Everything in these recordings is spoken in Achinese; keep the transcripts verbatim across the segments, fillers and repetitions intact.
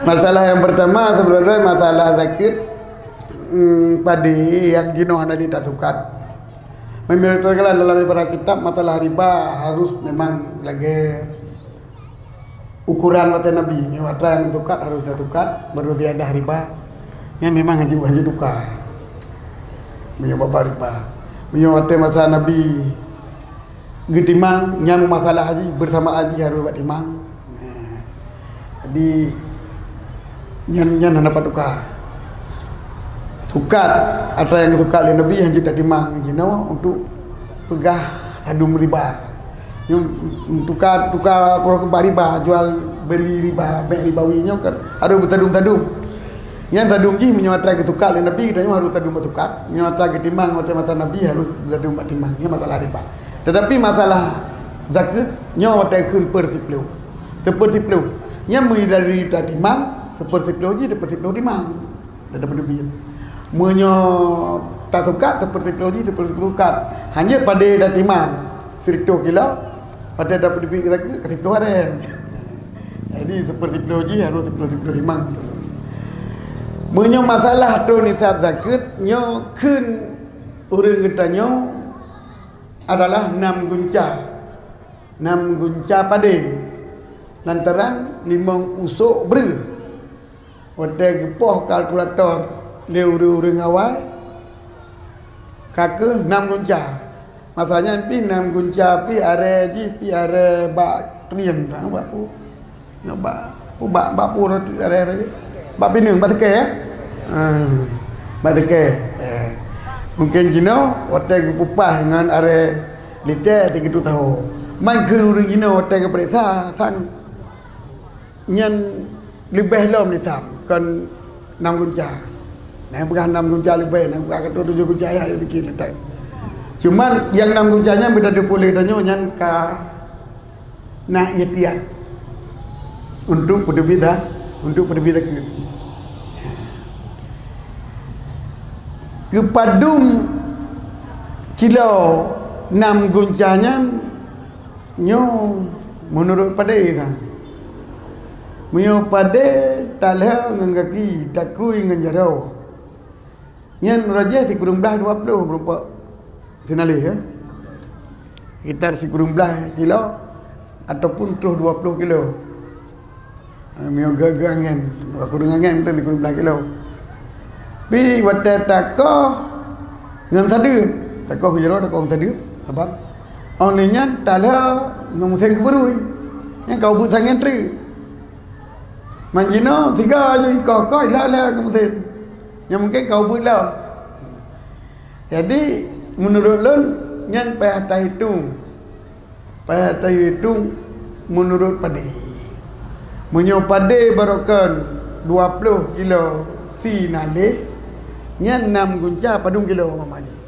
Masalah nyang pertama sebenarnya masalah zakeuet, hmm, padé nyang jinoe hana jitasukat. Memang terkenal dalam ibarat kitab, masalah riba harus memang lagée ukuran watée Nabi. Meunyoe atra nyang geutukat harus tatukat, baru dia ada riba. Nyan memang hanjeuet, hanjeuet tuka. Meunyoe baba riba. Meunyoe watée masa Nabi geutimang, nyan masalah haji, bersama haji harus bak timang. Nah, jadi, nyan, nyan hana pat tuka. Sukat, atra nyang geusukat lé Nabi hanjeuet tatimang jinoe untuk peugah sadum riba. Nyoe tuka, tuka pura bak riba, jual beli riba, bék ribawi nyoe kan harus beusadum-sadum. Nyan sadum jih meunyoe atra geusukat lé Nabi, geutanyoe harus sadum bak sukat. Meunyoe atra geutimang watée masa Nabi harus beusadum bak timang. Nyan masalah riba. Tetapi masalah zakeuet, nyoe watée kheun per siploh. Seper siploh. Nyan meunyoe dari tatimang, seper siploh jih, seper siploh timang. Dah dapat duit. Meunyoe tasukat, seper siploh jih, seper siploh sukat. Hanjeuet padé tatimang, siritoh kilo, watée dapat duit zakeuet, ka siploh aré. Jadi, seper siploh jih harus siploh, siploh timang. Meunyoe masalah troh nisab zakeuet, nyoe kheun ureuëng geutanyoe adalah nam gunca. Nam gunca padé, lantaran limong usok breuh. Watée geupoh kalkulator lé ureuëng-ureuëng awai, ka keuh nam gunca. Masa nyan pih nam gunca pih aré jih, pih aré bak trieng, bak peue? Bak, bak, bak peue roti aré-aré? Bak pineung, bak seukée, eh? Ha, bak seukée. Eh. Mungken jinoe watée geupeupah ngon aré lité sigitu taho. Man kheun ureuëng jinoe watée geupareksa sang nyan leubeh lom nisab kon nam gunca. Nah, peugah nam gunca leubeh, nah, peugah keu tujoh gunca ya dikit letak. Cuman nyang nam gunca nyan beda dua puluh tanyoe nyan ka na ikhtiar untuk peuteubiet za-, untuk peuteubiet zakeuet. Keupadum kilo nam gunca nyan nyoe meunurot padé ka. Meunyoe padé talhée ngon gaki, takrui ngon jaroe. Nyan rajih sikureueng blaih dua ploh meurumpok sinaleh, ya. Sekitar sikureueng blaih kilo ataupun troh dua ploh kilo. Meunyoe geu-, geu angén, kureueng angén tu sikureueng blaih kilo. Pi watée takoh ngon sadeuep, takoh ngon jaroe, takoh ngon sadeuep, saban. Óh lheueh nyan talhée ngon musém keubeurui. Nyan ka ubeuet sangén treuk. Man jinoe siga aju ikoh-koh ilak lé keu musém. Nyang mungken ka ubeuet lom. Jadi, meunurot lôn, nyan payah tahitong. Payah tahitong meunurot padé. Meunyoe padé barokon dua ploh kilo sinaleh, nyan nam gunca padum kilo umpama jih.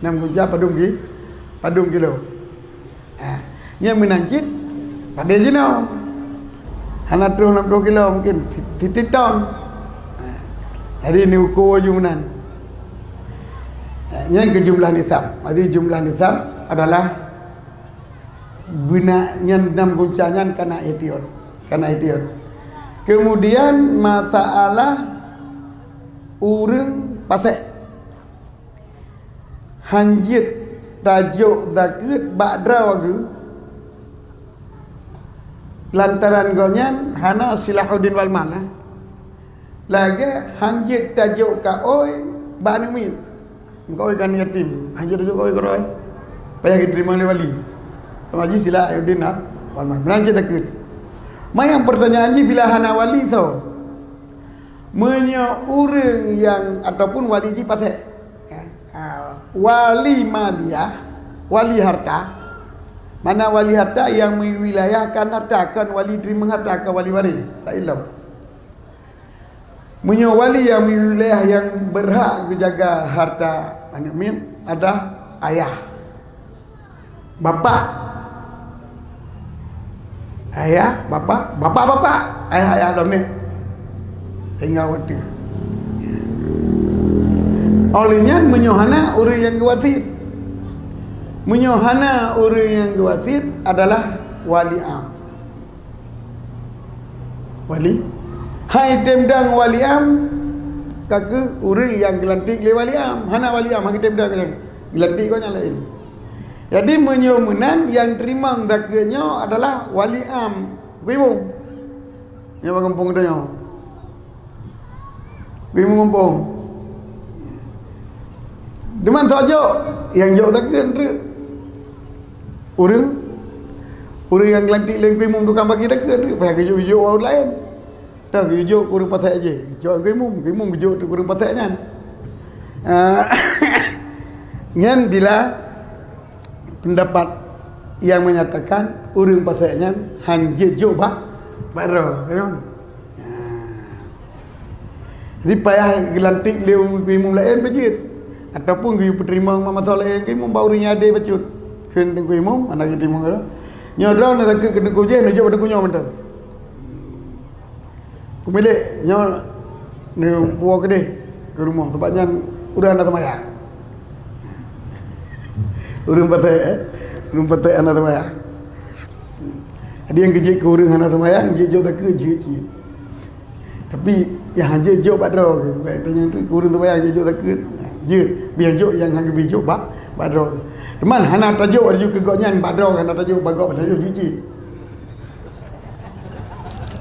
Nam gunca padum ki-, padum kilo. Ha, nyan meunan cit padé jinoe. Hana troh nam ploh kilo mungken si-, siti ton. Ha, jadi neuko aju meunan. Ha, nyan keu jumlah nisab. Jadi jumlah nisab adalah beuna nyan nam gunca nyan kana ihtiyot. Kana ihtiyot. Kemudian masalah ureuëng pasék. Hanjeuet tajok zakeuet bak droe geuh, lantaran gobnyan hana silahuddin wal mal, eh. Lagée hanjeuet tajok kaôi bak aneuëk miet. Kaôi kan yatim, hanjeuet tajok kaôi keudroe. Payah geuteurimong lé wali. Sama jih silahuddin wal mal. Meunan cit zakeuet. Ma nyang peurtanyaan jih bila hana wali soe? Meunyoe ureuëng nyang ataupun wali jih pasék, ya, ha, wali maliyah, wali harta, mana wali harta nyang meuwilayahkan harta, kon wali teurimong harta, kon wali waréh, laén lom. Meunyoe wali nyang meuwilayah nyang beurhak geujaga harta aneuëk miet adalah ayah. Bapak. Ayah, bapak, bapak-bapak. Ayah-ayah lom nyan. Sehingga watée. Óh lheueh nyan, meunyoe hana ureuëng nyang geuwasiet. Meunyoe hana ureuëng nyang geuwasiet adalah wali am. Wali Hai tem dang wali am, ka keuh ureuëng nyang geulantik lé wali am. Hana wali am, hana tem dang nyang geulantik keu nyang laén. Jadi meunyoe meunan, nyang teurimong zakeuet nyoe adalah wali am, geuimum. Nyang bak gampông geutanyoe, geuimum gampông. Deungon soe jok, nyang jok zakeuet treuk. Ureuëng, ureuëng nyang geulantik lé geuimum tukang bagi zakeuet treuk, payah geujok-jok ureuëng laén. Dah geujok ureuëng pasék jih, jok geuimum, geuimum geujok ureuëng pasék nyan. Ah, nyan bila pendapat yang menyatakan ureuëng pasék nyan han jeuet jok bak, bak droe, ya kan? Jadi payah geulantik lé geuimum laén beujeuet, ataupun geuyue peuteurimong masa laén geuimum bak ureuëng nyang adé bacut. Kheun geuimum, hana geuteurimong droe. Nyoe droe na sakeu keu teungku jih, neujok bak teungku nyoe mantong. Peumilék nyoe neupuwoe keudeh keu rumoh, sabab nyan ureuëng hana seumayang. Ureuëng pasék, eh? Ureuëng pasék hana seumayang. Jadi nyang geujeuet keu ureuëng hana seumayang, jeuet jok zakeuet, jeuet cit. Tapi nyang han jeuet jok bak droe, bèk tanyong tu keu ureuëng seumayang jeuet jok zakeuet. Jeuet, biar jok nyang han geubri jok bak, bak droe. Teuma hana tajok laju keu gobnyan bak droe, hana tajok bak gob, hana tajok jeuet cit.